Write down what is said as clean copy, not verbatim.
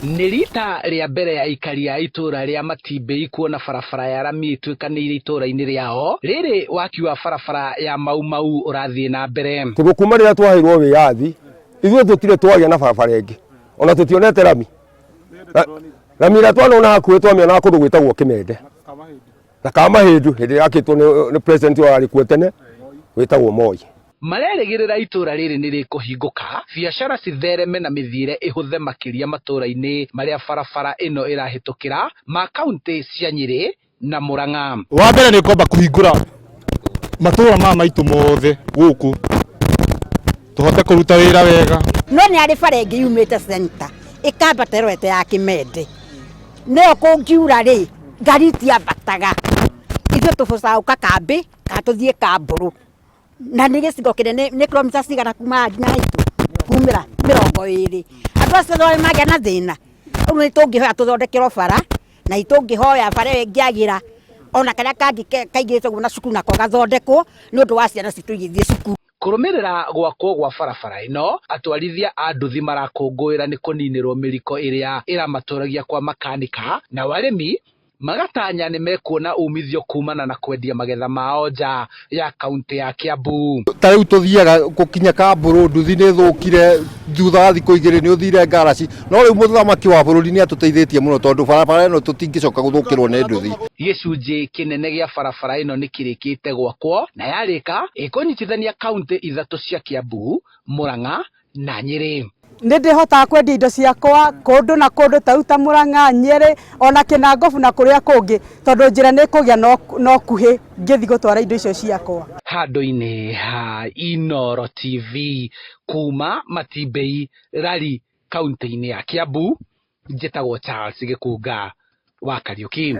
Nĩ rita rĩa mbere aikari a itũra rĩa Matimbĩi kuona barabara ya rami ĩtuĩkanĩirie itũra-inĩ rĩao. Rĩrĩ waki wa barabara ya Mau Mau ũrathiĩ na mbere. Tondũ kuma rĩrĩa twaheirwo wĩyathi ithuĩ tũtirĩ twagĩa na barabara ĩngĩ ona tũtionete rami. Rami ĩrĩa twanona hakuhĩ twamĩonaga kũndũ gwĩtagwo Kĩmende na Kamahĩndu hĩndĩ ĩrĩa yakĩtwo nĩ president ũrĩa warĩ kuo tene wĩtagwo Moi. Marerĩgĩrĩra itũra rĩrĩ nĩ rĩkũhingũka, biacara cithereme na mĩthiĩre ĩhũthe makĩria matũra-inĩ marĩa barabara ĩno ĩrahĩtũkĩra ma kauntĩ cia Nyĩrĩ na Murang'a. Wa mbere nĩ kwamba kũhingũra matũra maya maitũ mothe gũkũ tũhote kũruta wĩra wega. No nĩ harĩ bara ĩngĩ yumĩte center ĩkambata ĩrorete ya Kĩmende, nayo kũngiura rĩ, ngari itiambataga, ithuĩ tũbocaga gũka kambĩ kana tũthiĩ Kambũrũ. Na nĩ gĩcigo kĩnene nĩ kilomita cigana kuma haha nginya haitũ kumĩra 20. Andũ acio othe magĩa na thĩna rĩu nĩ tũngĩhoya tũthondekerwo bara na nĩ tũngĩhoya bara ĩyo ĩngĩagĩra ona karĩa kangĩ kaigĩtwo ũguo na cukuru nako gathondekwo nĩ ũndũ wa ciana citũ igĩthiĩ cukuru. Kũrũmĩrĩra gwakwo gwa barabara ĩno, atwarithia a nduthi marakũngũĩra nĩ kũninĩrwo mĩriko ĩrĩa ĩramatũragia kwa makanika, nao arĩmi magatanya nĩ mekuona umithio kumana na kwendia magetha mao nja ya kaunti ya Kiambu. Ta rĩu tũthiaga gũkinya Kambũrũ, nduthi nĩ ĩthũkire thutha wa thikũ 2 nĩ ũthire ngaraci, no rĩu mũthamaki wa bũrũri nĩ atũteithĩtie mũno tondũ barabara ĩno tũtingĩcoka gũthũkĩrwo nĩ nduthi. Gĩcunjĩ kĩnene gĩa barabara ĩno nĩ kĩrĩkĩte gwakwo na yarĩka ĩkũnyitithania kaunti ithatũ cia Kiambu, Murang'a na Nyĩrĩ. Nĩ ndĩhotaga kwendia indo ciakwa kũndũ na kũndũ ta rĩu ta Murang'a, Nyĩrĩ ona Kĩnangobu na kũrĩa kũngĩ tondũ njĩra nĩ ĩkũgĩa na ũkuhĩ ngĩthiĩ gũtwara indo icio ciakwa. Handũ-inĩ ha Inooro TV kuma Matimbei, Rari, kaunti-inĩ ya Kiambu, njĩtagwo Charles Gĩkunga wa Kariũki.